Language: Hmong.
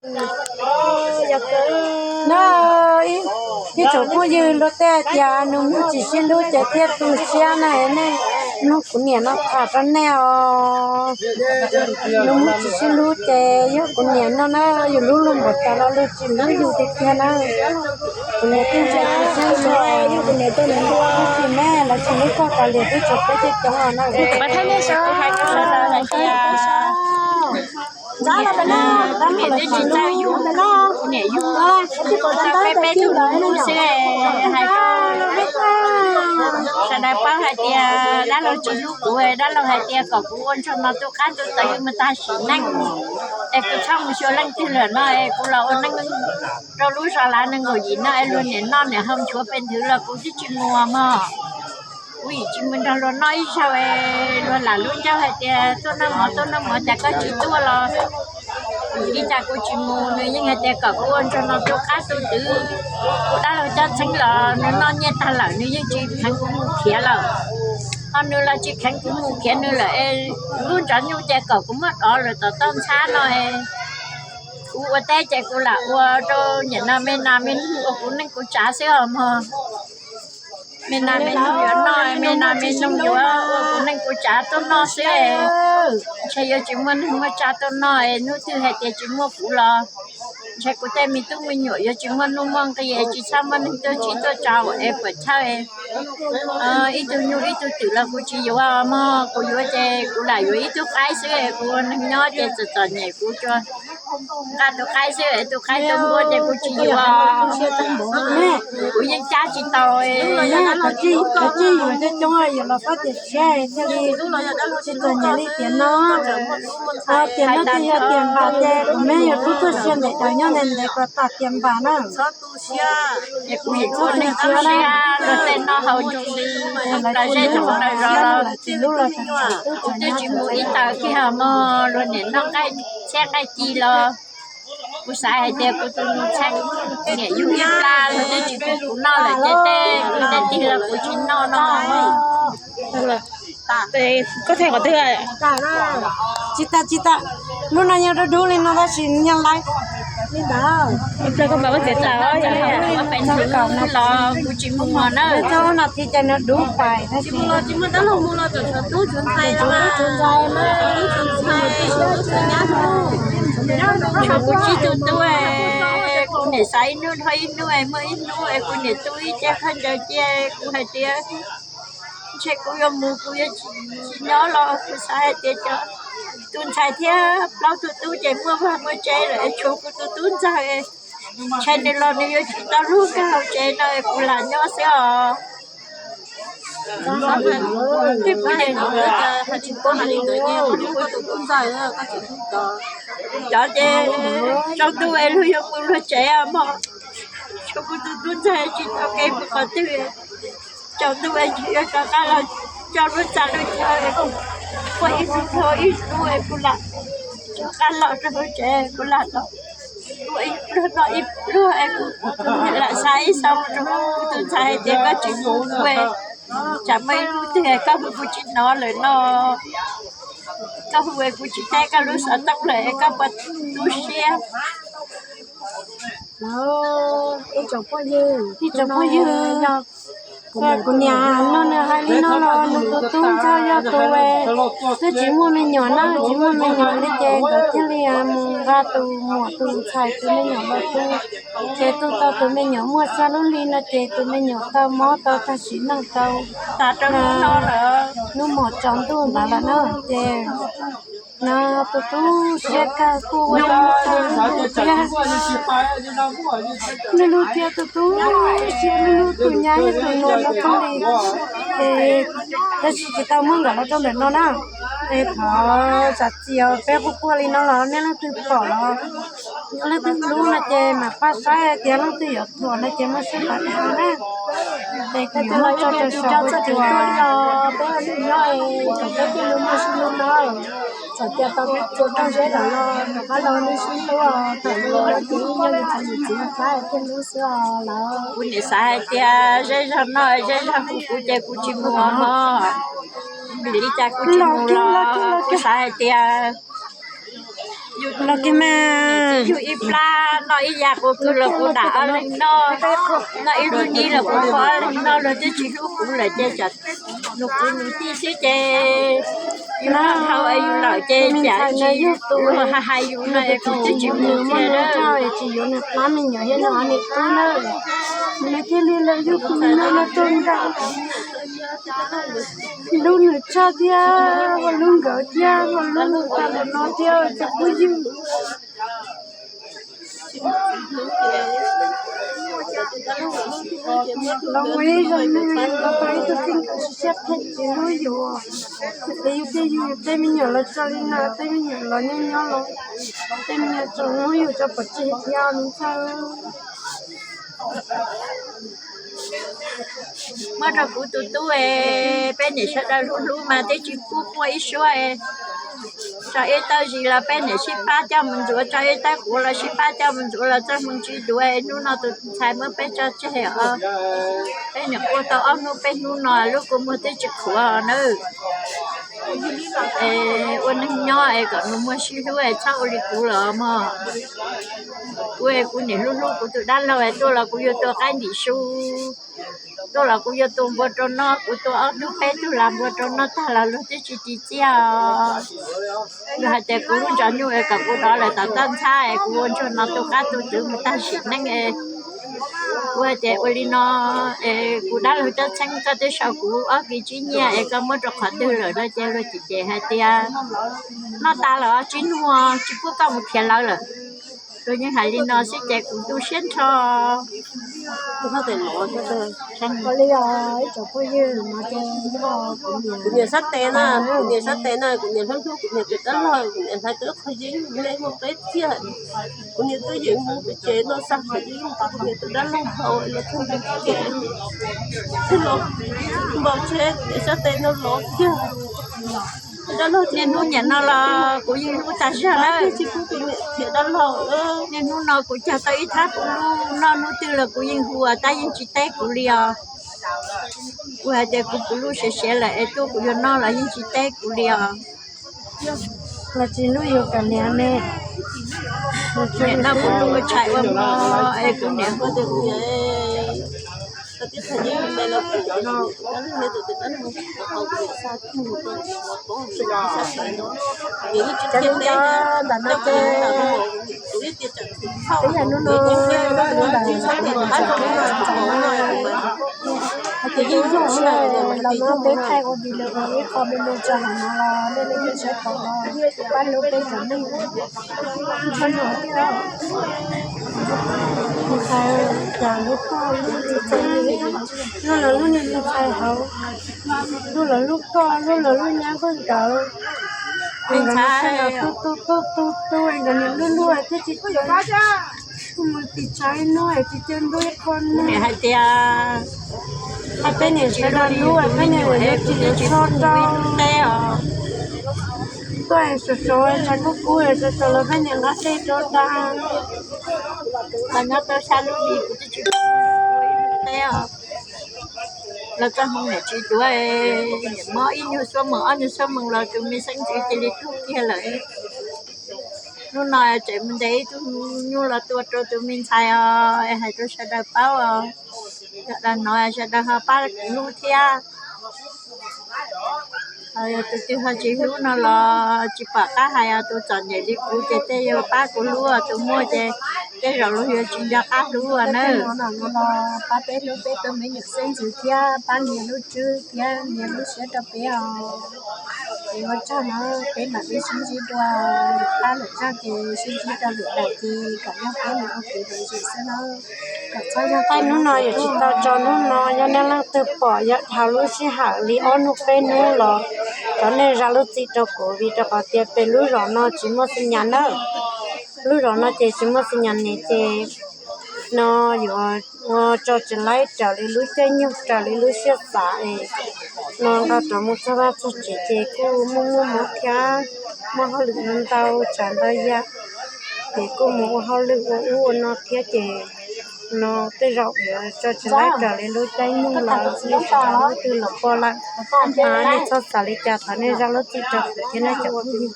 No, ib tsoom phooj ywg, luag tej tias nws muaj tsis sib hlub ces thiaj tu siab na, nej mloog kuv niam no tham rau nej os. Nws muaj tsis sib hlub ces yog kuv niam no na, yus hlub luag npaum cas los luag tsis hlub yus tiag tiag na. Kuv niam thiaj ntshai tu siab ntshai, yog kuv niam tuaj nws ntuj tus me los tsis hlub koj kav liam twb tsis peb coob coob os na. Kuv hais rau sawv daws hais tias, niam twb tsis txawj yus, niam yus tau peb peb tug nus xwb. Hais rau sawv daws paub hais tias dab laug tsis hlub kuv, dab laug hais tias kom kuv ua ntsog no tu qab tu tawv mus tag sim neej, es kuv txhob mus xyuas leej twg lawm no es kuv los ua neej rau lub zos lav nees nkaum yim no es luag niam noj niam haus nchuav pes nthwv los kuv twb tsis mus mog. Kuv yeej tsis mus nrog luag noj ib zaug es luag lam lub ncauj hais tias tuaj noj mov tuaj noj mov cas koj tsis tuaj los kuv li cas kuv tsis mus. Nws yeej hais tias kom kuv ua ntsog no tu qab tu twv, kuv dab laug coj txheeb los nws noj nyiaj tag lawm nws yeej tsis kheev kuv mus khiav lawm. Ho nws los tsis kheev kuv mus khiav nws lawm es lub ntsov nyuj ces kom kuv muab dov lawm tom toj ntxhab no es kuv ua teb ces kuv lam ua rau niam no me nas me noog ua kuv neej kuv tsav xwb os mog. Me nas me noog yuav noj, me nas me noog yuav ua kuv neej kuv tsav tuaj noj xwb. Ntshe yuav tsis muaj neeg muaj tsav tuaj noj es hnub twg hais tias tsis muaj kuv los ntshe kuv tej me tub me nyuam yuav tsis muaj nuj muaj nqi es tsis txhob muaj neeg tuaj tsib tuaj tso es puas chawj. Ib tug nyuj ib tug twm los kuv tsis yuav mog, kuv yuav ces kuv lam yuav ib tug qaib xwb es kuv ua neeg nyob ces txom txom nyem kuv tsuas nqa tus qaib xwb es tus qaib tus npua ces kuv tsis yuav. Kuv yeej cab tsis tau. Cov txij yuav coob coob yus los fab tias tshiab thiaj li tsis txom nyem li tiam no. Tiam no twb yog tiam npam ces kuv me yuav tub tuaj sia ntawm cov nyob ntev ntev kom tas tiam npam na. Kuv tsis ua neeg tu siab, luag tej noj haus ntsug li, lawv zej zog lawv zos los tsis hlub los kuv twb tsis mus ib taws kiag mog, luag niam noj nqaij txhiab nqaij ci los kuv xav hais tias kuv tus nus txheeb niam yug ib plag los twb tsis pub kuv noj lawm ces tej kuv tej tig los kuv tsis noj no. Koj thaij qhov twg? Tsis tas tsis tas, lub no yog dub dub li no tab sis yog laiv li ntawd. Ua cas koj mam ua txiav tas los kuv tsis mus na. Txog nas this ces nws dub pais tab sis tshuav kuv tsib tug tub, kuv niam xav ib hnub nrog ib hnub, muaj ib hnub es kuv niam tu ib ce khaub ncaws cia kuv hais tias ntshe kuv yuav mus kuv yuav tsis nyob los kuv xav hais tias cov tus ntxhais thiab plaub tug tub ces muaj vaj muaj tsev lawm es tshuav kuv tus tub ntxawg, ntshe nws los nws yuav tsis tau lub nkag hauv tsev no es kuv lam nyob xwb os. Cov ces tsaus ntuj es luag yuav mus luag tsev mog, tshuav kuv tus tub ntxawg tsis tau kev mus qhov twg. Tsaus ntuj es yuav rov qab los coj lub txaj lub chaw, ua ib hnub dhau ib hnub es kuv lam rov qab los rau hauv tsev, kuv lam los ua ib pluag noj ib pluag es kuv lam xav ib zaug rau kuv tus ntxhais hais tias koj tsis mus kuv, tsam muaj ib hnub twg koj mus kuv tsis hnov lawm no, koj hu es kuv tsis teb koj lub xov tooj lawm es koj puas tu siab? Ib tsoom phooj ywg, ib tsoom phooj ywg, kuv niam no nws hais li no los nws tus tub ntxawg yog tus twb tsis muaj me nyuam na, tsis muaj me nyuam li ces nkawd thiaj li mus nqa tus muam tus ntxhais tus me nyuam los tu. Ces tu tau tus me nyuam muaj xya lub hli no ces tus me nyuam tau mob tau tag sim neej tau hnub mos tsaus ntuj ntawd lawm na. Ces no tus tub siab kawg kuj ua ib hnub thiab, hnub thiab tus tub siab, hnub tus nyab yog tus nus no koj li. Ces tab sis tsis tau muab nkawd los rau ntawm no na. Es thov zam txim os, peb quaj quaj li no los nej leej twg pom los leej twg hlub no ces mam pab saib tias leej twg yuav thuam no ces muaj siab pab na. Ces kuv yuav muab tso rau saum huab cua. Peb ua neeg nyob es thaum peb twb mus muaj sib hlub no, txawm tias tau txua tau zeb lawm los rov qab los nej sib hlub os, thaum ub los ces ib nyuag li txog yus txiv yus qab thiaj hlub xwb os lawm. Kuv nim xav hais tias zej zog no zej zog kuv kuv ces kuv tsis mus os mog. Vim li cas kuv tsis mus los kuv xav hais tias Los kiag mas, yug ib plab noj ib yam qus kawg los kuv dam ob leeg noj, noj ib lub hnub los kuv pom ob leeg noj, luag twb tsis hlub kuv lawm ces tsam nws kuv nws tij xwb ces yus noj dhau es yus lawm ces cas yus tus hais hais yus no es kuv twb tsis mus tiag. Tsis yuav nws plab me nyuam thiab nws ob niam tub na. Nws thiaj li los yug kuv me nyuam no rau nram lub nws tshaj thiab, ua lub nkawd thiab, ua lub nws tag los no thiab cov phooj ywg. Los ua ib zaug neeg los tau ib tug txij nkawm siab phem tsis hlub yus, es yus thiaj yug yus tej me nyuam los tso li no, tej me nyuam los nyob nyob los tej me nyuam tseem muab yus tso pov tseg thiab me ntxhais. Muab rau kuv tus tub es peb niam sawv daws hlub hlub mas twb tsis pub muaj ib suab es tso ib tawb zis los peb niam sib pab coj mus ntxuav, tso ib tawb quav los sib pab coj mus ntxuav los txoj hmoo tsis duav es hnub no tus ntxhais muab peb tso tseg os. Peb niam quaj tau ob hnub peb hnub no lub kua muag twb tsis qhuav nawb. Es ua neeg nyob es kom nus muag sib hlub es txhob ua li kuv los mog. Kuv es kuv niam hlub hlub kuv tus dab laug es tuaj los kuv yuav tua qaib ntim su, tuaj los kuv yuav tua npua rau noj, kuv tua ob tug peb tug las npua rau noj tag los luag twb tsis ris txiaj. Luag hais tias kuv lub ntsaum nyuj es kom kuv dov lawm tom toj ntxhab es kuv ua ntsuag no tu qab tu twv mus tag sim neej es kuv hais tias ua li no es kuv dab laug Coj Txheeb, koj twb sau kuv ob kis tsib nyiaj es koj muab rau qhov twg lawm no ces luag cem cem hais tias noj tas lawm tsis nug, tsis pub koj mus khiav lawv lawm. Luag yeej hais li no xwb ces kuv tu siab nrho. Kuv niam sab tes na, kuv niam sab tes na, kuv niam hlub hlub kuv niam tus dab laug, kuv niam hlais tau ib qho yeeb me muaj peb txiaj. Kuv niam twb yeem mus pem tsev no xa qhov yeeb rau kuv niam tus dab laug haus los txog ntua tsev, thiaj los npau tsheb kuv niam sab tes no los kiag. Niaj hnub niam no los kuv yeej hlub tag zog lawm. Niaj hnub no kuv cog tau ib thab puv lub noj, hnub twg los kuv yeej hu tab yeej tsis teb kuv li os. Kuv hais tias kuv puv lub siav siav lawm es tuaj kuv yuav noj los yeej tsis teb kuv li os. Los tsis hlub yus kam niam me. Niam noj puv lub ua tshais ua hmo es kuv niam hu cov hnub cov ntawm no ces, ib yam hnub no ntawm hais tias yeej yog los no peb thaij ua video ib qho me me tso hauv no los nej leej twg saib tau los pab hlub peb cov neeg nrog no thiab. Ntxhais cas lub koj lub txi txi li, luaj los lub niag ntxhais hauv, luaj los lub koj, luaj los lub nyab koj nkawd. Nkawd tu tu tu tu tu nkawd niam luaj luaj thiab tsis mus tis tshav ib hnub tsis cia ntuj ib qho nws hais tias peb niam sawv daws hlub peb niam yuav tsis yuav tsho rau. Tuaj sov sov ntshai kub kub sov sov los peb niam nqa dej rau tag. Los nyob tau xya lub hlis kuv twb tsis teb os. Los txoj hmoo niam tsis duav, niam mob ib nyuag xuab moos ob nyuag xuab moos los tus me xeeb ntxwv cia li tuag kiag lawm. Hnub no tseem mus ntes ib tug nyuj los tua rau tus me ntxhais os, hais rau sawv daws paub os. Sawv daws hnov sawv daws ho pab kuv hlub thiab. Yog tus twg ho tsis hlub no los tsis pom qab hais os, tus txom nyem li kuv ces tej yuav pab kuv hlub, tus muaj ces tej zaum luag yuav tsis nco qab hlub nawb. Pab peb hlub peb tus me nyuam xeeb ntxwv thiab pab nias lub tswb thiab nias lub siab rau peb os. Ces ua tsaug na, peb mam li sib ntsib dua, pab lwm zaj ces sib ntsib rau lwm daim ces kom nyob peb mus ua kev lom zem xwb na. Kom txhob yog thaij hnub no yuav tsis tau tso hnub no, yog nej leej twg pom yog dhau lub sij hawm li ob hnub peb hnub los thov nej zam lub txim rau kuv, vim rau qhov tias pem lub zos no tsis muaj xi nyas nawb. Lub zos no ces tsis muaj xi nyas ne ces no yuav ua tso tsis laib raws li lub caij nyoog raws li lub siab xav es no nqa rov mus txog vaj txog tsev ces kuj muaj muaj mob thiab muaj hauj lwm ntau tsav ntau yam, ces kuj mus ua hauj lwm ua ub ua no thiab ces no tej zaum yuav tso tsis laib raws li lub caij nyoog los nej tsis paub lub twg los pom lawm. Nej txhob xav li cas, thov nej zam lub txim rau kuv thiab nej cov phooj ywg.